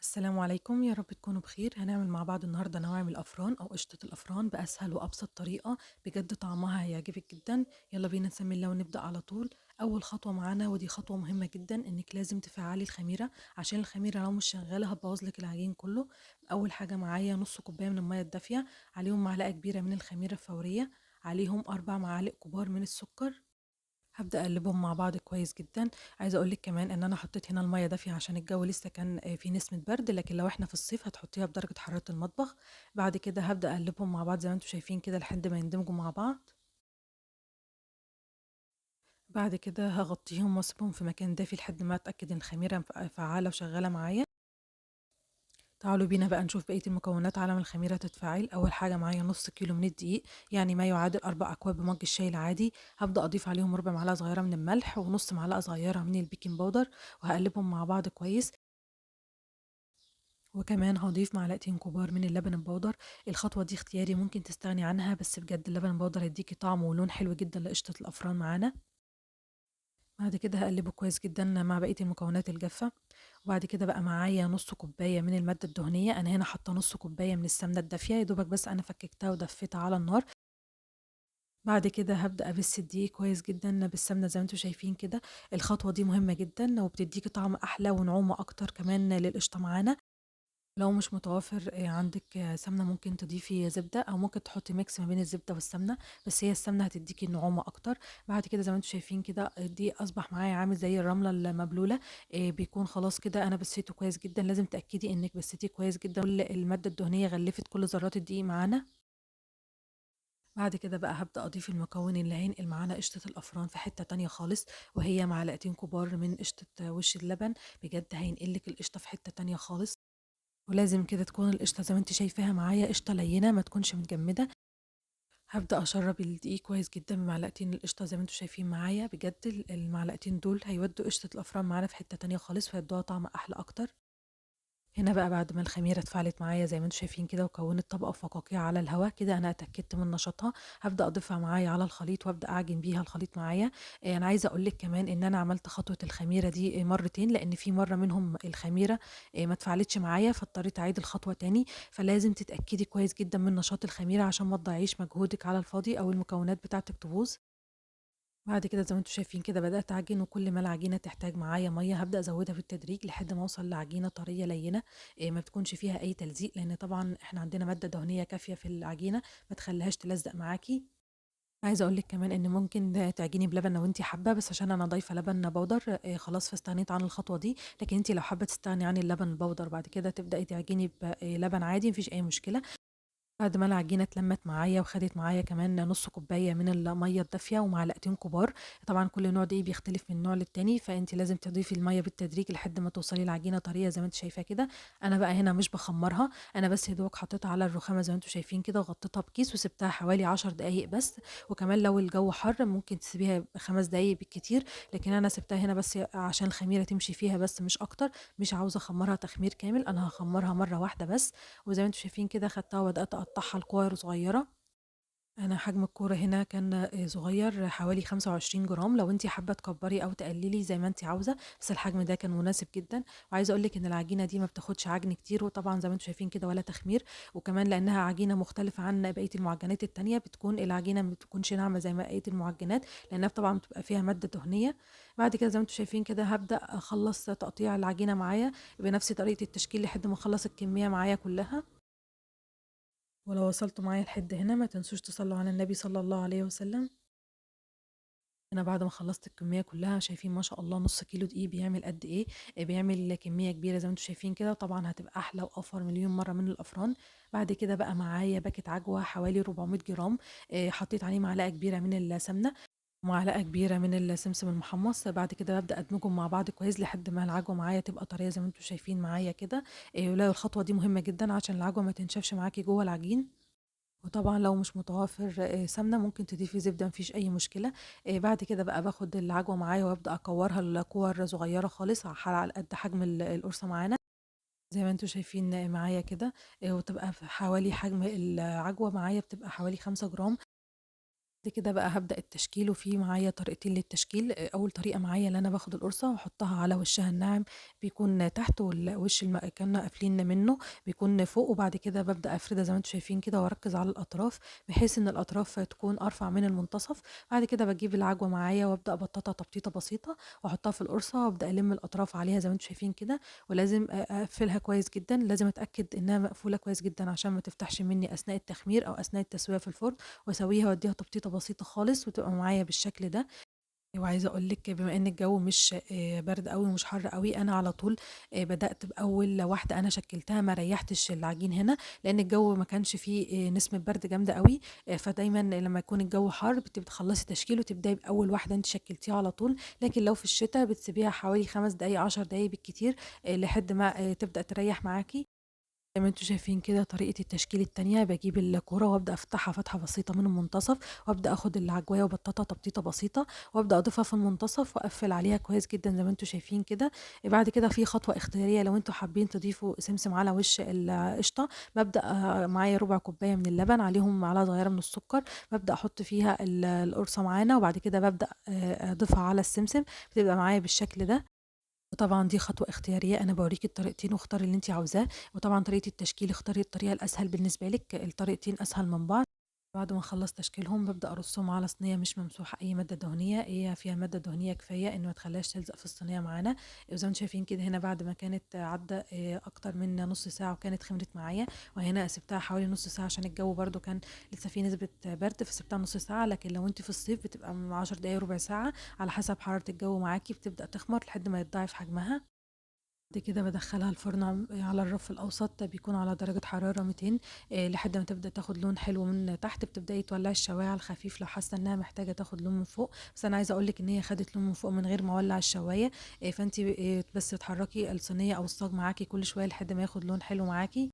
السلام عليكم، يا رب تكونوا بخير. هنعمل مع بعض النهارده نواعم الافران او قشطه الافران باسهل وابسط طريقه، بجد طعمها هيعجبك جدا. يلا بينا نسمي الله ونبدا على طول. اول خطوة معانا، ودي خطوة مهمة جدا، انك لازم تفعلي الخميره، عشان الخميره لو مش شغالة هتبوظ لك العجين كله. اول حاجة معايا نص كوباية من المية الدافيه، عليهم معلقه كبيرة من الخميره الفورية، عليهم 4 معالق كبار من السكر. هبدأ أقلبهم مع بعض كويس جدا. عايزة أقولك كمان إن أنا حطيت هنا المية دافية عشان الجو لسه كان في نسمة برد، لكن لو احنا في الصيف هتحطيها بدرجة حرارة المطبخ. بعد كده هبدأ أقلبهم مع بعض زي ما انتم شايفين كده لحد ما يندمجوا مع بعض. بعد كده هغطيهم واسيبهم في مكان دافي لحد ما أتأكد إن الخميرة فعالة وشغالة معايا. تعالوا بينا بقى نشوف بقية المكونات على ما الخميرة تتفاعل. أول حاجة معايا نص كيلو من الدقيق، يعني ما يعادل 4 أكواب بمج الشاي العادي. هبدأ أضيف عليهم ربع معلقة صغيرة من الملح ونص معلقة صغيرة من البيكنج باودر، وهقلبهم مع بعض كويس. وكمان هضيف معلقتين كبار من اللبن البودر. الخطوة دي اختياري، ممكن تستغني عنها، بس بجد اللبن البودر هيديكي طعم ولون حلو جدا لقشطة الأفران معانا. بعد كده هقلبه كويس جدا مع بقية المكونات الجافة. وبعد كده بقى معايا نص كوباية من المادة الدهنية، أنا هنا حاطة نص كوباية من السمنة الدافية، يا دوبك بس أنا فككتها ودفيتها على النار. بعد كده هبدأ أبس الدقيق كويس جدا بالسمنة زي ما انتم شايفين كده. الخطوة دي مهمة جدا وبتديكي طعم أحلى ونعومة أكتر كمان للقشطة معانا. لو مش متوافر عندك سمنة ممكن تضيفي زبدة، أو ممكن تحطي mix ما بين الزبدة والسمنة، بس هي السمنة هتديكي النعومة أكتر. بعد كده زي ما انتم شايفين كده الدقيق أصبح معايا عامل زي الرملة المبلولة، بيكون خلاص كده أنا بسيته كويس جدا. لازم تأكدي إنك بسيتيه كويس جدا، كل المادة الدهنية غلفت كل ذرات الدقيق معانا. بعد كده بقى هبدأ أضيف المكون اللي هينقل معانا قشطة الأفران في حتة تانية خالص، وهي معلقتين كبار من قشطة وش اللبن. بجد هينقلك القشطة في حتة تانية خالص. ولازم كده تكون القشطة زي ما انت شايفاها معايا قشطة لينة، ما تكونش متجمدة. هبدأ أشرب الدقيق كويس جدا بمعلقتين القشطة زي ما انتم شايفين معايا. بجد المعلقتين دول هيودوا قشطة الأفران معانا في حتة تانية خالص، وهيدوها طعم أحلى أكتر. هنا بقى بعد ما الخميرة اتفعلت معايا زي ما انتم شايفين كده وكونت طبقة فقاقيع على الهواء كده، انا اتأكدت من نشاطها. هبدأ اضيفها معايا على الخليط وابدأ اعجن بيها الخليط معايا. انا عايزة اقول لك كمان ان انا عملت خطوة الخميرة دي مرتين، لان في مرة منهم الخميرة ما اتفعلتش معايا، فاضطريت اعيد الخطوة تاني. فلازم تتأكدي كويس جدا من نشاط الخميرة عشان ما تضيعيش مجهودك على الفاضي او المكونات بتاعتك تبوظ. بعد كده زي ما انتم شايفين كده بدأت اعجن، وكل ما العجينة تحتاج معايا مية هبدأ ازودها بالتدريج لحد ما اوصل لعجينة طرية لينة، ما بتكونش فيها اي تلزيق، لان طبعا احنا عندنا مادة دهنية كافية في العجينة ما تخليهاش تلزق معاكي. عايزه اقول لك كمان ان ممكن تعجني بلبن لو انت حابة، بس عشان انا ضايفه لبن بودر خلاص فاستغنيت عن الخطوة دي. لكن انت لو حابة تستغني عن اللبن البودر بعد كده تبداي تعجني بلبن عادي، مفيش اي مشكلة. بعد ما العجينة اتلمت معايا وخدت معايا كمان نص كوباية من المية الدافيه ومعلقتين كبار، طبعا كل نوع دقيق بيختلف من نوع للتاني، فانت لازم تضيفي المية بالتدريج لحد ما توصلي العجينة طرية زي ما انت شايفه كده. انا بقى هنا مش بخمرها، انا بس يا دوبك حطيتها على الرخامه زي ما انتم شايفين كده وغطيتها بكيس وسبتها حوالي 10 دقائق بس. وكمان لو الجو حر ممكن تسيبيها 5 دقائق بالكتير، لكن انا سبتها هنا بس عشان الخميره تمشي فيها بس، مش اكتر. مش عاوزه اخمرها تخمير كامل، انا هخمرها مرة واحدة بس. وزي ما انتم شايفين كده خدتها وبدات اقطعها لكور صغيرة. انا حجم الكورة هنا كان صغير حوالي 25 جرام، لو انت حابة تكبري او تقللي زي ما انت عاوزه، بس الحجم ده كان مناسب جدا. وعايزه اقول لك ان العجينة دي ما بتاخدش عجن كتير، وطبعا زي ما انتم شايفين كده ولا تخمير. وكمان لانها عجينه مختلفة عن بقية المعجنات التانية، بتكون العجينة ما بتكونش ناعمة زي ما بقية المعجنات، لانها طبعا بتبقى فيها مادة دهنية. بعد كده زي ما انتم شايفين كده هبدا اخلص تقطيع العجينة معايا بنفس طريقه التشكيل لحد ما اخلص الكمية معايا كلها. ولو وصلتوا معايا لحد هنا ما تنسوش تصلوا على النبي صلى الله عليه وسلم. انا بعد ما خلصت الكمية كلها شايفين ما شاء الله نص كيلو دقيق بيعمل قد ايه، بيعمل كمية كبيرة زي ما انتم شايفين كده، وطبعا هتبقى احلى وافر مليون مرة من الافران. بعد كده بقى معايا باكت عجوه حوالي 400 جرام، حطيت عليه معلقه كبيرة من السمنة ومعلقة كبيرة من السمسم المحمص. بعد كده ببدا ادمجهم مع بعض كويس لحد ما العجوه معايا تبقى طرية زي ما انتم شايفين معايا كده. ولا الخطوة دي مهمة جدا عشان العجوه ما تنشفش معاكي جوه العجين. وطبعا لو مش متوافر سمنه ممكن تضيفي زبدة، مفيش اي مشكلة. بعد كده بقى باخد العجوه معايا وابدا اكورها لكور صغيرة خالص على قد حجم القرصه معانا زي ما انتم شايفين معايا كده. وتبقى حوالي حجم العجوه معايا بتبقى حوالي 5 جرام. كده بقى هبدأ التشكيل، وفي معايا طريقتين للتشكيل. اول طريقة معايا اللي انا باخد القرصة واحطها على وشها الناعم بيكون تحت، والوش اللي كنا قافلين منه بيكون فوق، وبعد كده ببدأ افردها زي ما انتم شايفين كده، واركز على الاطراف بحيث ان الاطراف تكون ارفع من المنتصف. بعد كده بجيب العجوة معايا وابدأ ابططها تبطيطة بسيطة واحطها في القرصة، وابدأ الم الاطراف عليها زي ما انتم شايفين كده، ولازم اقفلها كويس جدا، لازم اتأكد انها مقفولة كويس جدا عشان ما تفتحش مني اثناء التخمير او اثناء التسوية في الفرن، واسويها واديها تبطيطة بسيطة خالص وتبقى معايا بالشكل ده. وعايزه اقول لك بما ان الجو مش برد قوي ومش حر قوي، انا على طول بدات باول واحدة انا شكلتها، ما ريحتش العجين هنا لان الجو ما كانش فيه نسمه برد جامدة قوي، فدايما لما يكون الجو حر بتخلصي تشكيل وتبداي باول واحدة انت شكلتيها على طول. لكن لو في الشتاء بتسيبيها حوالي 5 دقايق 10 دقايق بالكتير لحد ما تبدا تريح معاكي. زي ما انتم شايفين كده طريقه التشكيل التانية، بجيب الكورة وابدا افتحها فتحه بسيطة من المنتصف، وابدا اخد العجوايه وبططها تبطيطه بسيطة، وابدا اضيفها في المنتصف واقفل عليها كويس جدا زي ما انتم شايفين كده. بعد كده في خطوة اختيارية لو انتم حابين تضيفوا سمسم على وش القشطه، ببدا معايا ربع كوباية من اللبن عليهم معلقه صغيرة من السكر، ببدا احط فيها القرصه معانا، وبعد كده ببدا اضيفها على السمسم، بتبقى معايا بالشكل ده. وطبعا دي خطوة اختيارية، انا بوريكي الطريقتين واختاري اللي انت عاوزاه، وطبعا طريقه التشكيل اختاري الطريقة الاسهل بالنسبة لك، الطريقتين اسهل من بعض. بعد ما اخلص تشكيلهم ببدا ارصهم على صينية مش ممسوحة اي مادة دهنية، هي فيها مادة دهنية كفاية ان ما تخليهاش تلزق في الصينية معانا. وزي ما انتم شايفين كده هنا بعد ما كانت عدى اكتر من نص ساعة وكانت خمرت معايا، وهنا سبتها حوالي نص ساعة عشان الجو برده كان لسه فيه نسبه برد، فسبتها نص ساعة. لكن لو انت في الصيف بتبقى من 10 دقايق ربع ساعة على حسب حرارة الجو معاكي، بتبدا تخمر لحد ما يتضاعف حجمها. بعد كده بدخلها الفرن على الرف الاوسط، بيكون على درجه حرارة 200 لحد ما تبدا تاخد لون حلو من تحت. بتبداي تولعي الشوايه على الخفيف لو حاسه انها محتاجه تاخد لون من فوق، بس انا عايزه اقولك ان هي خدت لون من فوق من غير ما اولع الشوايه، فانت بس تحركي الصينية او الصاج معاكي كل شوية لحد ما ياخد لون حلو معاكي.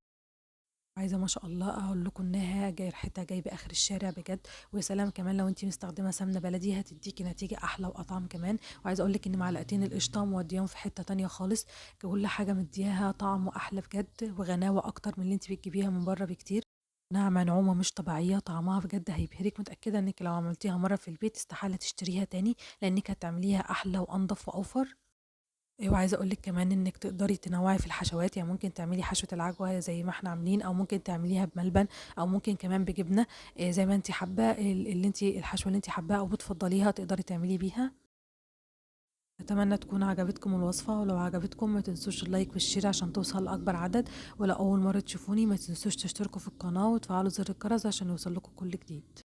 عايزه ما شاء الله اقول لكم انها جاي ريحتها جايبه اخر الشارع بجد، ويا سلام كمان لو انت مستخدمة سمنه بلدي هتديكي نتيجة احلى واطعم كمان. وعايزه اقول لك ان معلقتين القشطه مودياهم في حتة تانية خالص، كل حاجة مدياها طعم واحلى بجد وغناوه اكتر من اللي انت بتجيبيها من بره بكتير. ناعمة نعومة مش طبيعية، طعمها بجد هيبهرك، متاكدة انك لو عملتيها مرة في البيت استحالة تشتريها تاني لانك هتعمليها احلى وانضف واوفر. وعايزه اقولك كمان انك تقدري تنوعي في الحشوات، يعني ممكن تعملي حشوه العجوه زي ما احنا عاملين، او ممكن تعمليها بملبن، او ممكن كمان بجبنه، زي ما انت حابة، اللي انت الحشوه اللي انت حباها او بتفضليها تقدري تعملي بيها. اتمنى تكون عجبتكم الوصفة، ولو عجبتكم ما تنسوش ال like وال share عشان توصل لاكبر عدد، ولو اول مرة تشوفوني ما تنسوش تشتركوا في القناة وتفعلوا زر الجرس عشان يوصل لكم كل جديد.